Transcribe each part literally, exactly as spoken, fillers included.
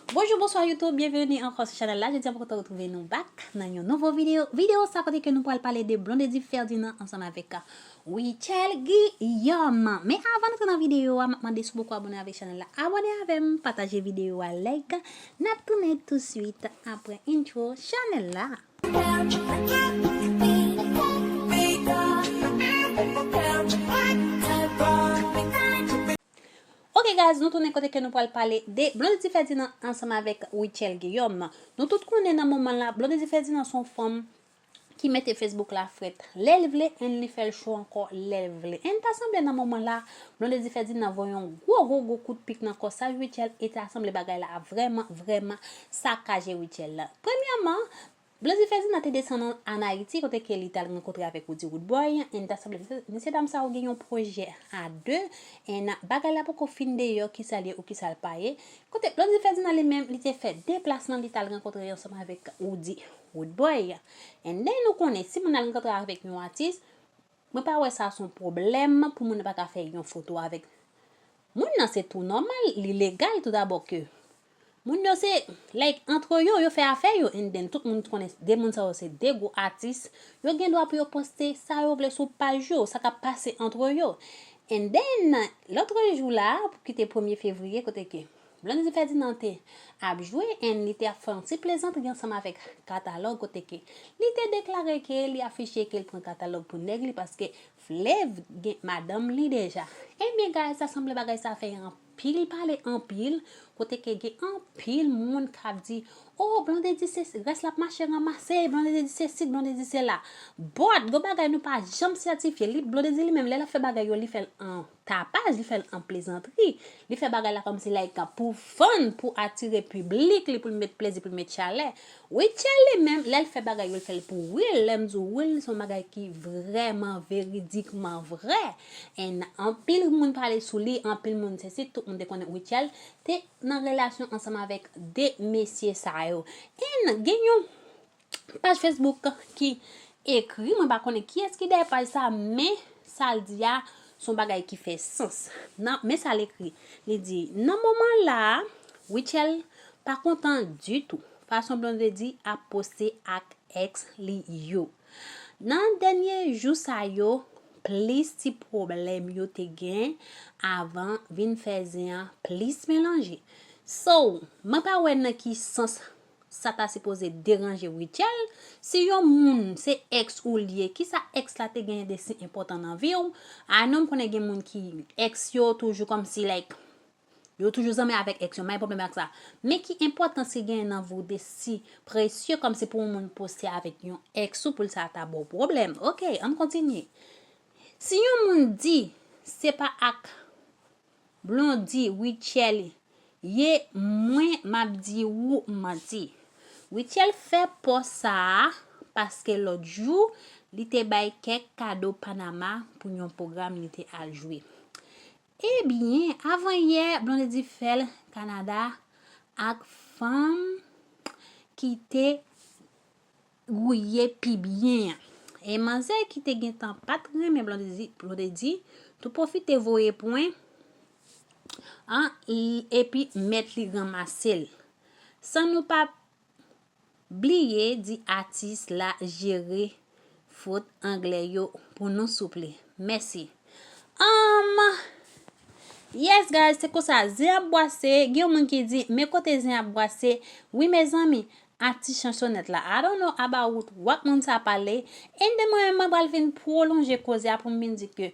Bonjou, bonswa YouTube, byenveni ankò sou chanèl la. Jodi a, mwen kontan retwouve nou back nan yon nouvo videyo. Videyo sa kote ke nou pral pale de Blondedy Ferdinand ansanm avèk Rutshelle Guillaume. Men avan n antre nan videyo a, m ap mande si w poko abòne avèk chanèl la, abòne avè m, pataje videyo a, like. N ap tounen touswit apre intro chanèl la. Ok guys, nou tounen kote ke nou pral pale de Blondedy Ferdinand ansanm avèk Rutshelle Guillaume. Nou tout konnen nan moman la, Blondedy Ferdinand se yon fanm ki mete Facebook la frèt lè l vle, and li fè l cho ankò lè l vle. And ta sanble nan moman la, Blondedy Ferdinand voye yon gwo, gwo, gwo kout pik nan kò sa Rutshelle, e ta sanble bagay la vrèman, vrèman sakaje Rutshelle la. Premyèman, Blondedy Ferdinand te desann ann Ayiti kote ke li t al rankontre avèk Roody Roodboy, and ta sanble mesye, mesye dam sa yo gen yon pwojè a de, and bagay la poko fin deyò, kisa l ye ou kisa l pa ye. Kote Blondedy Ferdinand li menm, li te fè deplasman, li t al rankontre ansanm avèk Roody Roodboy. And then nou konnen, si moun al rankontre avèk yon atis, mwen pa wè sa se yon pwoblèm pou moun nan pa ka fè yon foto avèk moun nan, se tou nòmal, li legal tou dabò ke moun yo se, like, antre yo, yo fè afè yo, and then tout moun konnen de moun sa yo se de gwo atis, yo gen dwa pou yo poste sa yo vle sou paj yo, sa k ap pase antre yo. And then, lòt jou la, ki te premye fevriye, kote ke Blondedy Ferdinand te ap jwe, and li te ap fè yon ti plezantri ansanm avèk Katalòg, kote ke li te deklare ke li afiche ke l pran Katalòg pou nèg li, paske Flave gen madanm li deja. Ebyen, guys, sa sanble bagay sa fè anpil pale, anpil, kote ke gen anpil moun k ap di, "Oh, Blondedy se rès l ap mache ranmase, Blondedy se si, Blondedy se la." But, gon bagay nou pa janm sètifye. Li, Blondedy li menm, lè l ap fè bagay yo, li fè l an tapaj, li fè l an plezantri. Li fè bagay la kòmsi, like, pou fun, pou atire piblik li, pou l met plezi, pou l met chalè. Rutshelle li menm, lè l fè bagay yo, l fè l pou real. Lè m di w real, se yon bagay ki vrèman, veridikman vrè. And anpil moun pale sou li, anpil moun sesi, tout moun te konnen Rutshelle te nan relasyon ansanm avèk de mesye sa yo. And gen yon paj Facebook ki ekri, mwen pa konnen kiyès ki dèyè paj sa, men sa l di a, se yon bagay ki fè sans. Nan, men sa l ekri. Li di, nan moman la, Rutshelle pa kontan ditou fason Blondedy ap poste ak ex li yo. Nan dènye jou sa yo, plis ti pwoblèm yo te gen avan vin fè zen an plis melanje. So, mwen pa wè nan ki sans sa ta sipoze deranje Rutshelle. Si yon moun se ex ou l ye, kisa ex la te genyen de si enpòtan nan vi w? I know m konnen gen moun ki ex yo toujou kòmsi, like, yo toujou zanmi avèk ex yo, m pa gen pwoblèm ak sa. Men ki enpòtans ki genyen nan vi w de si presye kòmsi pou yon moun poste avèk yon ex ou pou l sa ta ba w pwoblèm? Ok, ann kontinye. Si yon moun di se pa ak Blondy Rutshelle ye, mwen m ap di ou manti. Rutshelle fè pòs sa a paske lòt jou li te bay kèk kado Panama pou yon pwogram li te al jwe. Ebyen, avan yè, Blondedy fè l Kanada ak fanm ki te gouye pi byen an. E manzè ki te gentan pa t renmen Blondedy, Blondedy tou pwofite voye pwen an, epi mèt li ranmase l. San nou pa bliye di atis la jere fot anglè yo pou nou souple. Mèsi. Um, yes guys, se konsa, zen ap bwase, gen yon moun ki di, men kote zen ap bwase? Wi mezanmi, atis chansonèt la. I don't know about what moun sa pale. And then mwen menm mwen pral vin pwolonje koze a pou m vin di ke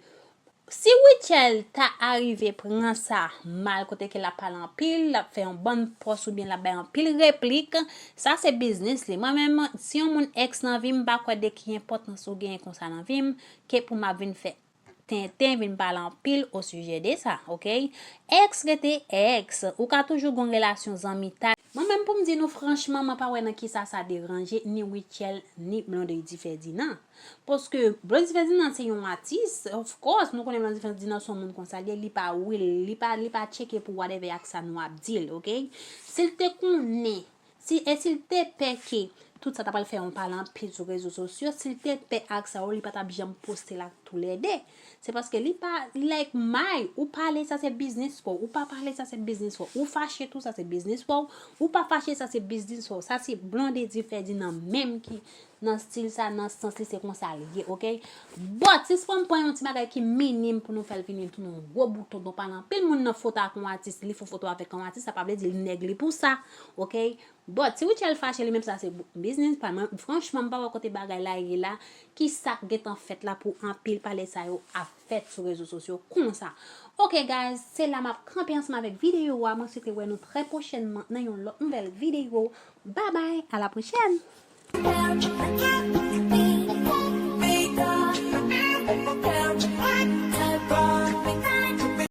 si Rutshelle ta arive pran sa mal kote ke l ap pale anpil, l ap fè yon bann pòs oubyen l ap bay anpil replik, sa se biznis li. Mwen menm, si yon moun ex nan vi m, m pa kwè de ki enpòtans ou genyen konsa nan vi m, ke pou m ap vin fè tenten, vin pale anpil o sijè de sa, ok? Ex rete ex. Ou ka toujou gon relasyon zanmitay. Mwen menm pou m di nou franchman, mwen pa wè nan kisa sa deranje ni Rutshelle ni Blondedy Ferdinand. Paske Blondedy Ferdinand se yon atis, of course, nou konnen Blondedy Ferdinand se yon moun konsa l ye, li pa will, li pa, li pa tcheke pou whatever ak sa nou ap di l, ok? Si l te konnen, si, e si l te pè ke Tout sa ta pral fè yon pale anpil sou rezo sosyo. Si l te pè ak sa yo, li pa t ap janm poste l ak toulède. Se paske li pa like may, ou pale sa se biznis pa w, ou pa pale sa se biznis pa w, ou fache tou sa se biznis pa w, ou pa fache sa se biznis pa w. Sa se Blondedy Ferdinand menm ki nan stil sa, nan sans li se konsa l ye, oke? But si fò m pran yon ti bagay ki minim pou nou fè l vini tou yon gwo bout tonton pale anpil moun nan foto ak yon atis, li fè foto avèk yon atis, sa pa vle di l nèg li pou sa, oke? But si Rutshelle fache li menm sa se biznis pa mwen, franchman m pa wè kote bagay la ye la, ki sa k gentan fèt la pou anpil pale sa yo ap fèt sou rezo sosyo konsa. Oke guys, se la m ap kanpe ansanm avèk videyo a, mwen swete wè nou trè pwochènman nan yon lòt nouvèl videyo. Bye bye, a la pwochèn!